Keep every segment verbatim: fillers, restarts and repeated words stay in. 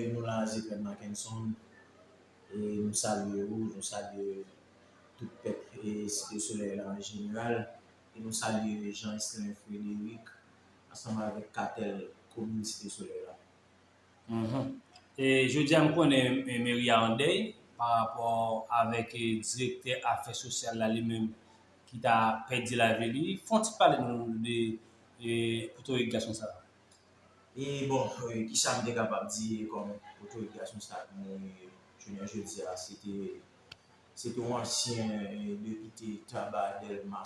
Nou la, Zefèn Mackenson, e nou salye ou, nou salye tout pèp e Site Solèy la an jeneral, e nou salye Jean Eslin Frédéric, ansanm avèk katèl komin Site Solèy la. Mhm. E jodi a, m konnen e, meri a an dèy pa rapò avèk e, direktè afè sosyal la li menm ki ta pèdi lavi li. Fè yon ti pale nou de e, potorik gason sa a. E bon, e, kisa m te kapab di kòm potorik gason sa a ki mouri jounen jodi a, se te, se te yon ansyen e, depite Taba Dèlma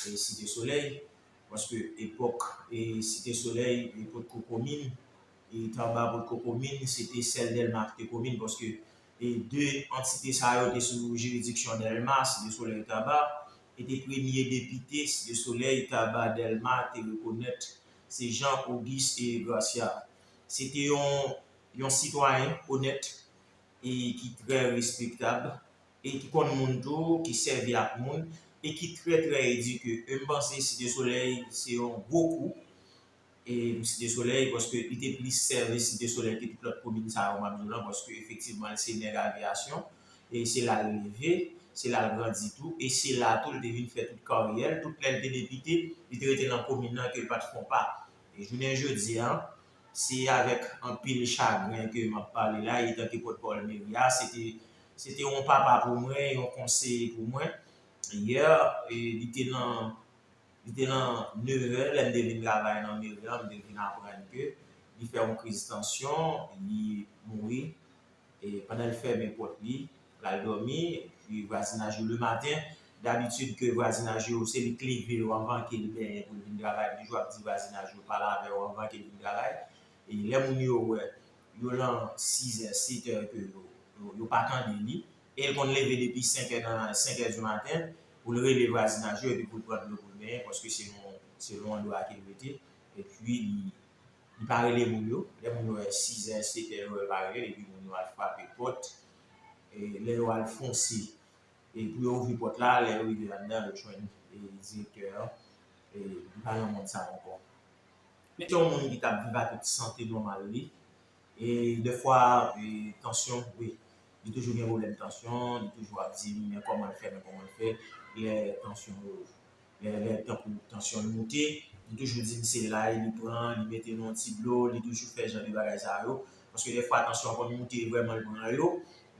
e Site Solèy, paske epòk e, Site Solèy e, potko komin, e Taba potko komin, se te sèl Dèlma ki te komin, paske e, de antite sa yo te sou jiridiksyon Dèlma, Site Solèy Taba, e te premye depite Site Solèy Taba Dèlma te rekonèt, se Jean Auguste Garcia. Se te yon, yon sitwayen onèt e ki trè respektab e ki konn moun tou, ki sèvi ak moun e ki trè trè edike. E m panse Site Solèy se yon gwo kou e pou Site Solèy, paske li te plis sèvi Site Solèy ke tout lòt komin sa yo m ap di w lan, paske efektivman li se nèg aviyasyon, e se la l leve, se la l grandi tou, e se la tou l te vin fè tout karyè l, tout lè l te depite, li te rete nan komin nan ke l pa t fè yon pa. E jounen jodi a, se avèk anpil chagren ke m ap pale la, etanke pòtpawòl meri a, se te, se te yon papa pou mwen, yon konseye pou mwen. Yè, e, li te nan, li te nan nevè, lè m te vin travay nan meri a, m te vin aprann ke li fè yon kriz tansyon, li mouri. E pandan l fèmen pòt li, l al dòmi, epi vwazinaj yo lematen, dabitid ke vwazinaj yo, se li k leve yo anvan ke l benyen pou l vin travay, m toujou ap di vwazinaj yo pale avè yo anvan ke l vin travay. E lè moun yo wè, yo lan sizè, setè ke yo, yo, yo pa tande li, e l konn leve depi senkè nan, senkè di maten, pou l rele vwazinaj yo epi pou l pran dlo pou l benyen, paske se yon, se yon andwa ke l rete, epi li, li pa rele moun yo. Lè moun yo wè sizè, setè, yo wè l pa rele l, epi moun yo al frape pòt. E lè yo al fonse e pou yo ouvri pòt la, lè yo rive anndan, yo jwenn e direktè an, e li pa nan mond sa ankò. Se yon moun ki t ap viv ak tout sante nòmal li. E dèfwa, e tansyon, wi, li toujou gen pwoblèm tansyon, li toujou ap di m men kòman l fè, men kòman l fè, lè tansyon yo, lè, lè tankou tansyon l moute, li toujou di m se lay li pran, li mete nan yon ti dlo, li toujou fè jan de bagay sa yo. Paske dèfwa tansyon an konn moute vrèman, l pran yo,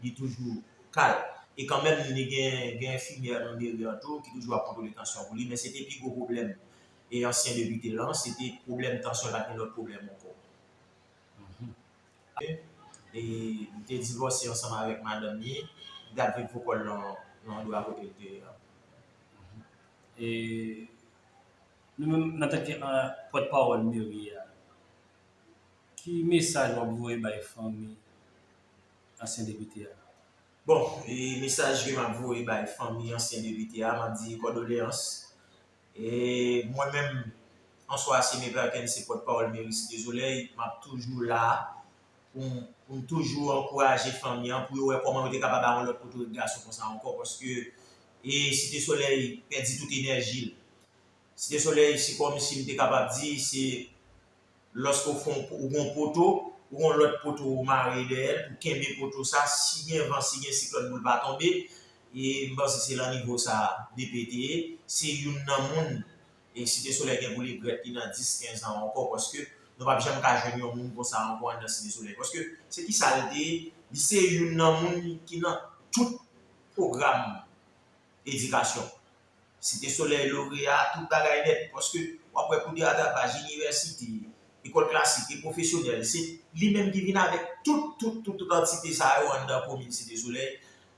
li toujou kal. E kanmenm li gen, gen enfimyè nan meri an tou ki toujou ap kontwole tansyon pou li, men se te pi gwo pwoblèm e ansyen depite lan, se te pwoblèm tansyon, pa t gen lòt pwoblèm ankò. E li te divòse ansanm avèk madanm li, li t ap viv pou kò l lan, lan andwa kote l te ye a. E nou menm, antanke pòtpawòl meri a, ki mesaj w ap voye bay fanmi ansyen depite a? Bon, e mesaj ke m ap voye bay fanmi ansyen depite a, m ap di kondoleyans. E mwen menm, François Simé Perkens, se pòtpawòl meri Site Solèy, m ap toujou la pou m, pou m toujou ankouraje fanmi an, pou yo wè kòman yo te kapab ba yon lòt potorik gason konsa ankò, paske e Site Solèy pèdi tout enèji l. Site Solèy, se kòmsi m te kapab di, se lòske w fè yon, ou gen yon poto, ou gen yon lòt poto ou mare dèyè l pou kenbe poto sa, si gen van, si gen siklòn pou l pa tonbe. E m panse se lan nivo sa a D P te ye. Se youn nan moun, e Site Solèy gen pou li regrèt li nan dis, kenz an ankò, paske nou p ap janm ka jwenn yon moun konsa ankò anndan Site Solèy. Paske se kisa l te ye? Li se youn nan moun ki nan tout pwogram edikasyon. Site Solèy, loreya, tout bagay nèt. Paske w ap wè kou de rattrapaj, inivèsite, lekòl klasik e pwofesyonèl, se li menm ki vin avèk tout, tout, tout, tout antite sa yo anndan komin Site Solèy,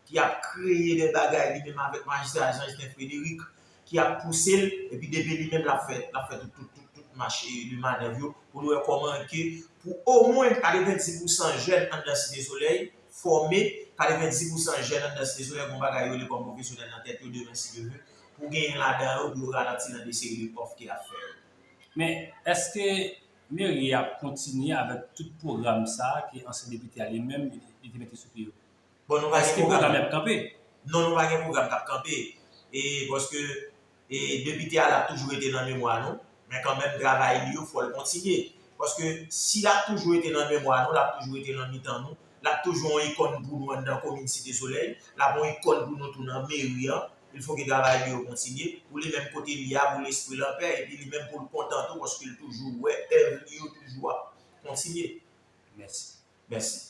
ki ap kreye de bagay li menm avèk majistra Jean Justin Frédéric, ki ap pouse l, epi depi li menm l ap fè, l ap fè tout, tout, tout, tout mach de manèv yo, pou nou wè kòman ke pou omwen katrevenndis pousan jèn anndan Site Solèy fòme, katrevenndis pousan jèn anndan Site Solèy gen yon bagay yo rele kòm pwofesyonèl nan tèt yo demen si Dye vle, pou genyen ladan yo, pou yo ralanti nan de seri de òf ke y ap fè yo. Men, èske meri a ap kontinye avèk tout pwogram sa a ke ansyen depite a li menm li, li te mete sou pye yo? Bon, nou pa gen pwogram. Èske pwogram y ap kanpe? Non, nou pa gen pwogram k ap kanpe. E paske e depite a l ap toujou rete nan memwa nou, men kanmenm travay li yo fò l kontinye. Paske si l ap toujou rete nan memwa nou, l ap toujou rete nan mitan nou, l ap toujou yon ikòn pou nou anndan komin Site Solèy, l ap yon ikòn pou nou tou nan meri an. Il faut que travay li yo kontinye. Pou li menm kote li a, pou lespri l anpè, epi li menm pou l kontan tou, paske l toujou wè èv li yo toujou ap kontinye. Mèsi. Mèsi.